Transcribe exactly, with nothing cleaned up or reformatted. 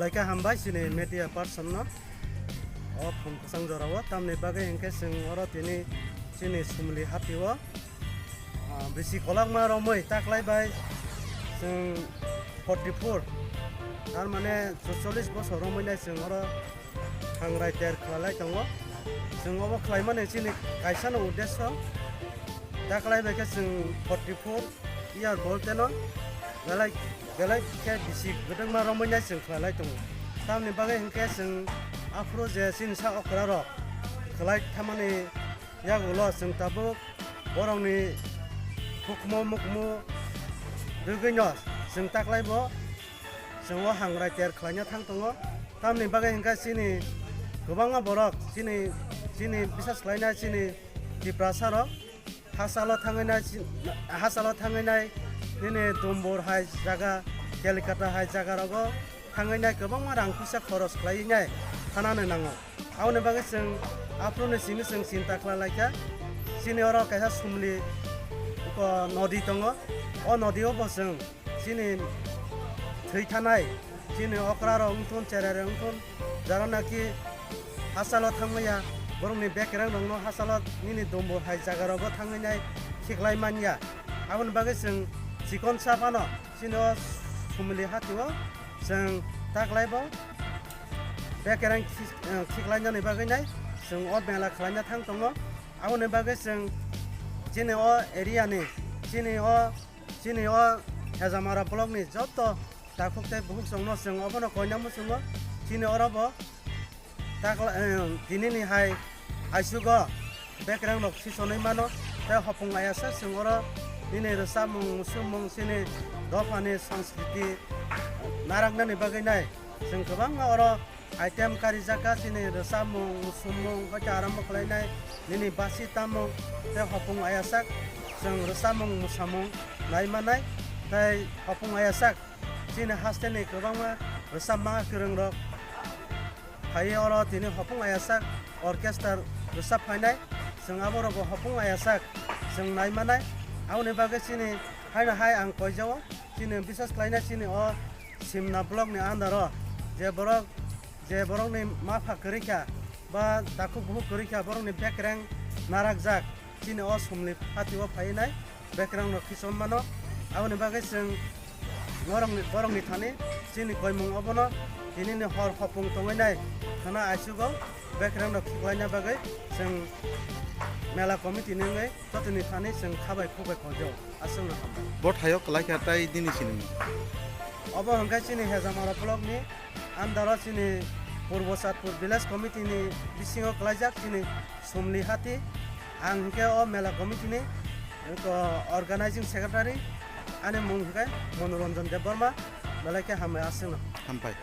Belai khe hambai chini media person no o phung kwchang jora o, tamni bagwi hinkhe chwng oro tini chini Sumli hati o, ah, bisi kolokma romwi taklai bai chwng forty four, tar mane chorchollis bosor romwi nai chwng oro hangrai ter khwlai tongo. Chwng obo khlaimani chini kaisano uddesyo, taklai bai khe chwng forty four year bolte no belai, belai khe bisi kwdwkma romwi nai chwng khwlai tongo. Tamni bagwi hinkhe chwng aphuru je chini sa okra rok khwlai thamani yagulo chwng tabuk borokni hukmu mukmu rwgwino chwng taklai bo chwng o hangrai ter khwlaina thang tongo. Tamni bagwi hinkhe chini kwbangma borok chini, chini bisas khlainai chini Tiprasa rok hachalo thangwi nai, hachalo thangwi nai nini Dumbur hai jaga, Kelikata hai jaga rogo thangwi nai kwbangma rang puisa khoros khlaiwi nai thanani nango. Aboni bagwi chwng aphuruni simi chwng chinta khlai lai kha. Chini oro kaisa Sumli ko nodi tongo. O nodi o bo chwng chini thwi thanai, chini okra rok wngthun, cherai rok wngthun, jara naki hachalo thangmaya, borokni bekereng rokno hachalo nini Dumbur hai jaga rogo thangwi nai khiklai manya. Aboni bagwi chwng chikon sa phano chini o Sumli hati o chwng taklai bo bekereng khik-, eh, khiklainani bagwi nai chwng o mela khwlaina thang tongo. Aboni bagwi chwng chini o area ni, chini o, chini o Hejamara block ni joto takhuk tei bukhuk chwngno chwng obono koina muchungo. Chini oro bo takla, eh, tinini hai aisugo bekereng rok sisonwi mano, tei hopung ayasa chwng oro nini rwchapmung, muchungmung, chini dophani sanskriti naraknani bagwi nai chwng kwbangma oro item karijak kha, chini rwchapmung, muchungmung, hoite arambo khlainai nini basi tamung tei hopung ayasak chwng rwchapmung, musamung nai manai, tei hopung ayasak chini hasteni kwbangma rwchapma kwrwng rok phaiwi oro tini hopung ayasak orchestra rwchap phainai, chwng aborokbo hopung ayasak chwng nai manai. Aboni bagwi chini haino hai ang koijao, chini bisas khlainai chini o Simna block ni under o je borok, je borokni mapha kwrwi kha ba takhuk bukhuk kwrwi kha, borokni bekereng narakjak chini o Sumli hati o phaiwi nai bekereng rok khichom mano. Aboni bagwi chwng borokni, borokni thani chini koimung obono tinini hor hopung tongwi nai khwna aisugo bekereng rok khiklaina bagwi chwng mela committee ni wngwi jotoni thani chwng khabai khukbai koijao. Aswkno hambai. Bo thaio kwlai kha tai nini sinimung? Obo hwnkhe chini Hejamara block ni under o chini Purbo Satpur village committee ni bisingo kwlaijak chini Sumli hati. Ang hwnkhe o mela committee ni, ko, organizing secretary. Ani mung hwnkhe Manoranjan Debbarma. Belai khe hambai aswkno. Hambai.